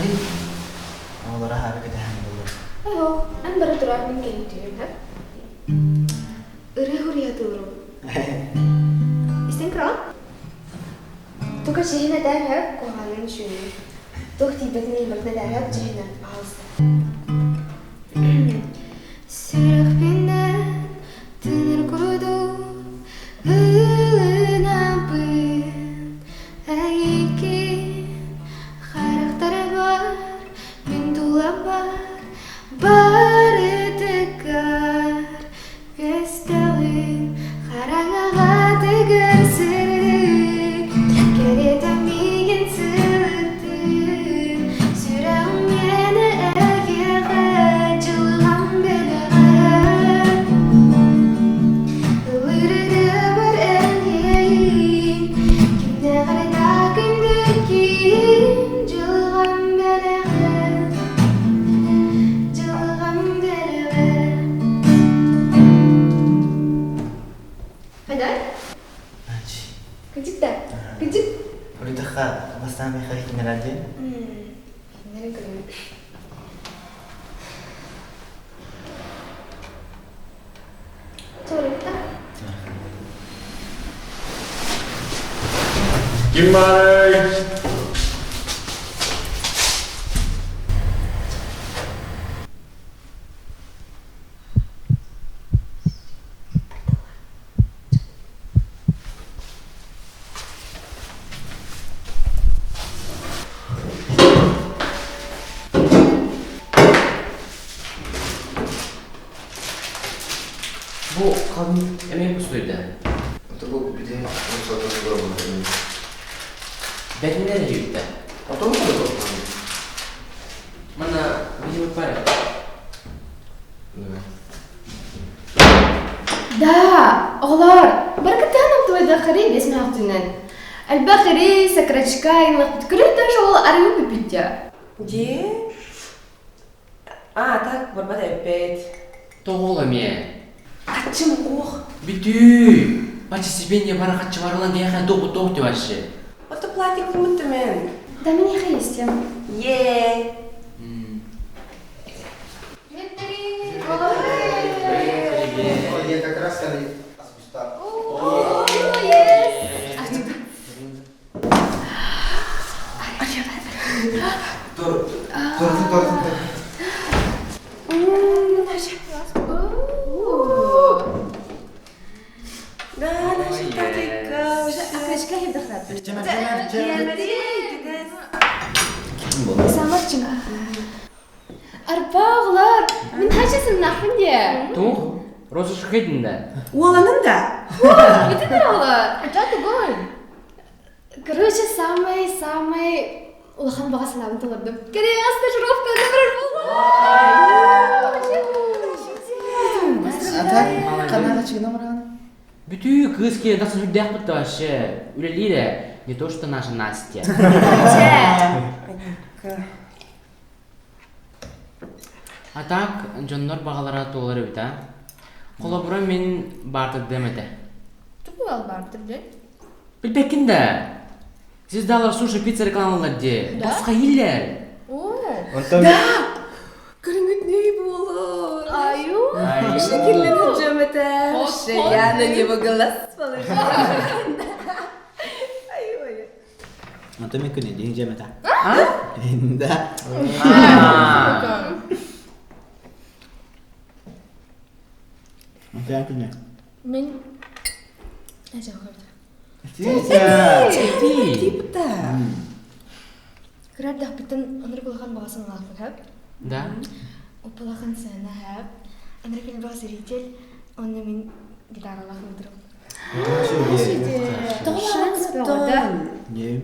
Ди. Оҕолоро аһаары кэтэһэн буолуо. Эһо, эн бара тураар мин кэлин түһүөм, һэ? Ырыа хуруйатыырым. Истэн кыраҕын? Тука чиһин этээр һэ, куһаҕанын үчүгэйин. Туох тиийбэтин ыйбатын этээр һэ, чиһинэн, пожалуйста. Сүрэхпинэн тыынар курдук ылынабын эйигин харахтарбар мин тулабар барытыгар көстөҕүн хараҥаҕа тыгар сырдык кэрэтэ миигин сылыттын сүрэҕим миэнэ эйиэхэ дьылҕам бэлэҕэ ыллыырыгар эн иэйииҥ кимнээҕэр да күндү киһим дьылҕам бэлэҕэ дьылҕам бэлэҕэ Хайдай? Кыдьык да? Кыдьык? Урутахха бастаан миэхэ иһитиннэрэр диэн. Иһитиннэрэн көрөбүн. Чорутта. Ким баарый? Бу ханнык эмиэ пустуйда? Ото бу бүтүн сототугар буолар. Бэтиннэр эрийбиттэ. Ото бу Манна видимо пара. Да, оҕолор, барыкытыһан оптуойдаххарый бес мөөхтүнэн. Элбэх ирий, сакрачка, инлахпыт көрөр даже ол арыы бүппүттэ. Дьиэ? А, так, барбат эппэт. Тоҕол эмиэ. Хаччым куох. Бүтүү! Бачы себе бара хаччы барылан диэхэ туох туох вообще. Ото платье кылмыттым Да мне есть. Е. Ой, я как раз когда О, yes! Тур, тур, тур, тур. Да, наша татыка. Акрышка хидахрат. Самарчын. Арба оҕолор, мин хачысыннаахпын диэ. Туох? Роза шухедин да? Уоланын да? Бүтүн оҕолор. Жа тугун? Короче, самый-самый улахан баҕа санаабын толордум. Кореяҕа стажировканы барар буоллум. А так, канада чигина баран? Бүтүү кыыс киһи тахсан сүрдээхпит да вообще. Үлэлиир ээ. Не то что наша Настя. А так, дьоннор баҕалара туолар эбит а. Холобура мин баартырдыам этэ. Тугу ал баартыр диэн? Билбэккин да. Звездалар суши пицца рекламалар дии. Да? Босхо иһиллэр. О, Онтон Да! Көрүҥүт буолур. аю. Шекерлен ходжам это. Хот, Я на него глаз положила. Ай, ой. Онтон мен күнү дии жемета. А? Да. А. Онтон күнү. Мен Ажа көрдү. Ти. Типа. Кырар дахпыттан онор улахан баҕасын алаахпын хэп. Да? Упулахан сцена хэп. Анар кэлбэх зритель, онно мин гитаралаах ыдырым. Шанс бөҕө Не.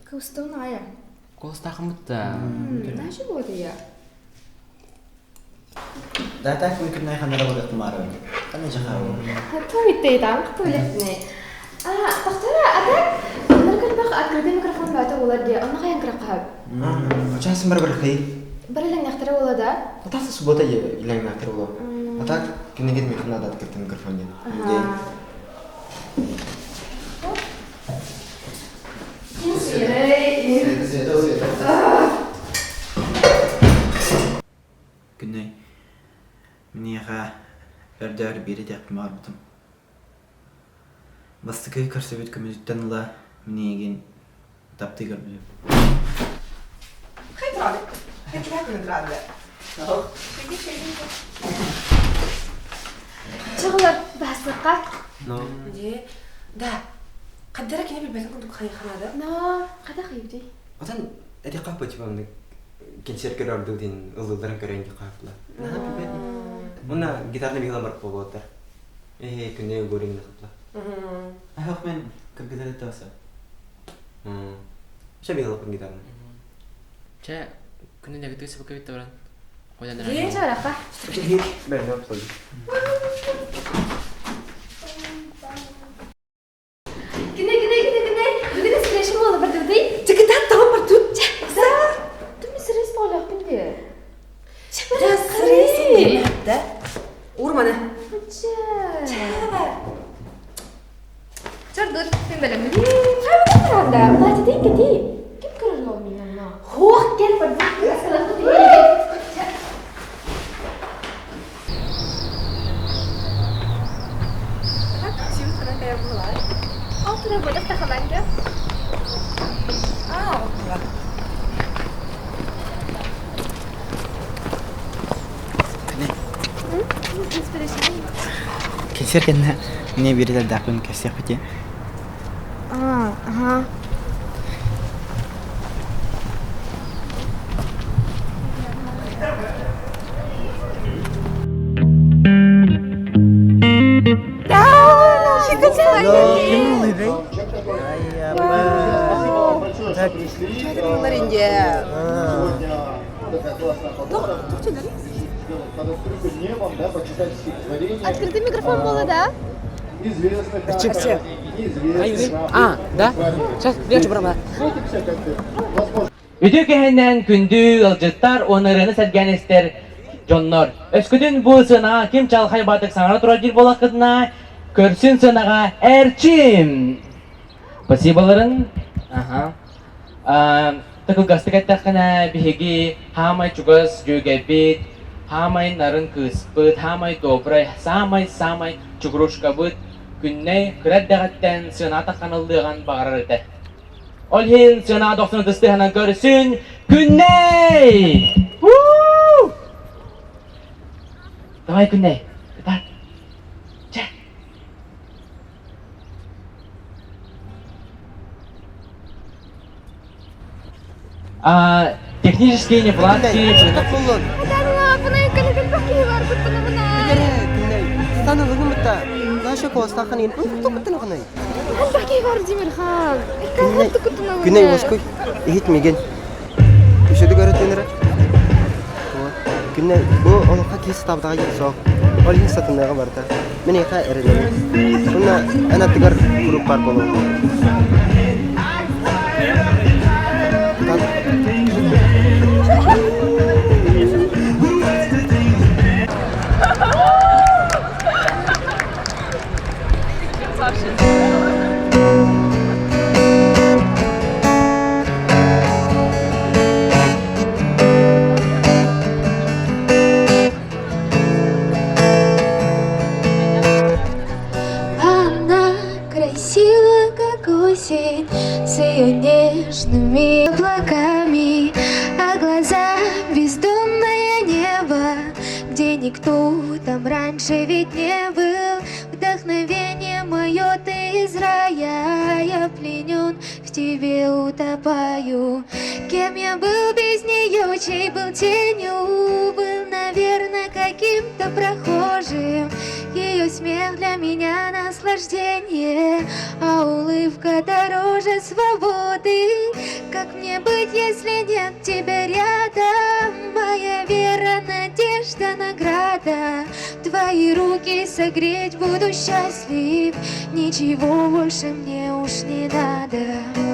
Кустон ая. Костахмыт да. Наша вот я. Да так мен күннай ханара болдық мары. Қандай жақа ол? Томиттей там, А, тохтора, а так, анар кэлбэх открытый микрофон баата болар дии, онно хайан кыраққаһап. Очасын бір бір хей. Бір илэҥнэхтэрэ буола да? Атасы суббота илэҥнэхтэр буолуо. А так кинигэ микрофон надо открытый микрофон диэн. Ага. Эйиэхэ өрдөөр биири этиэхпин баҕарбытым. Бастакы көрсүбүт күммүтүттэн ыла мин эйигин таптыы көрбүтүм. Чоҕулар баасыкка. Но. Да. Хаддара кини билбэтин курдук хайыханаада. Но, хата хайыбытый? Отон эти хаппы типа концерт көрөрдүү дин ыллыларын көрөн ди хапла. Наһаа билбэт. Уна гитарны бихла бар болуоттар. Э күнэ горин хапла. Ахах мен кыргыздар таса. Ша бихла гитарны. Чэ, күнү дэгитик сыбыкка битте баран. Дьиэ чарапа. Күнэ, күнэ, күнэ, күнэ. Бүгүн сирэшим буола бардыбытый? Чыкытаат таҕын бардыбыт. Түмү сирэс буолуохпун дии. Да? Уурманы. Чордур, мин бэлэммин. Хайа туранда, платье кэти. Ким көрөр ол мин онно? Хуох кел бардыбыт. Ол турар бодох тахаланга. Кэнсиэр кэннэ мне биир элдэхпин кэпсиэхпит Аа, аха. Открытый микрофон было, да? А, да? Сейчас, я барам. Үтүө кэһэннэн күндү ыалдьыттар уонна ырыаны сэргээн истэр дьоннор. Өскөтүн бу сыанаҕа ким чалхай баатык саҥара турар диир буоллаххытына, көрсүн сыанаҕа Эрчим! Спасиболарын. Аха. Кылгастык эттэххинэ, биһиги хаамай чугас дьүөгэбит, хаамай нарын кыыспыт, хаамай добрай, саамай-саамай чугурушкабыт Күннэй кыра эрдэҕиттэн сыанаҕа тахханыллыаҕын баҕарар этэ. Ол иһин сыанаҕа дохсун ытыстыһынан көрсүн Күннэй! Уу! Давай, Күннэй, кытаат. Чэ. А, технические неполадки... Күнэй уоскуй, иһит мигин. Үшөдүк өрөтүнэрэ. Күннэй, бу олоххо киһи сатаабатаҕа диэн суох. Ол иһин сатаныаҕа барыта. Мин эйиэхэ эрэнэбин. Уонна эн аттыгар куруук баар буолуом. Она красива, как осень, с ее нежными облаками, а глаза бездонное небо, где никто там раньше ведь не был. Вдохновение мое ты из рая, я пленен, в тебе утопаю. Кем я был без нее, чей был тенью, был, наверное, каким-то прохожим. Ее смех для меня наслаждение, а улыбка дороже свободы. Как мне быть, если нет тебя рядом? Моя вера, надежда, награда. Твои руки согреть буду счастлив. Ничего больше мне уж не надо.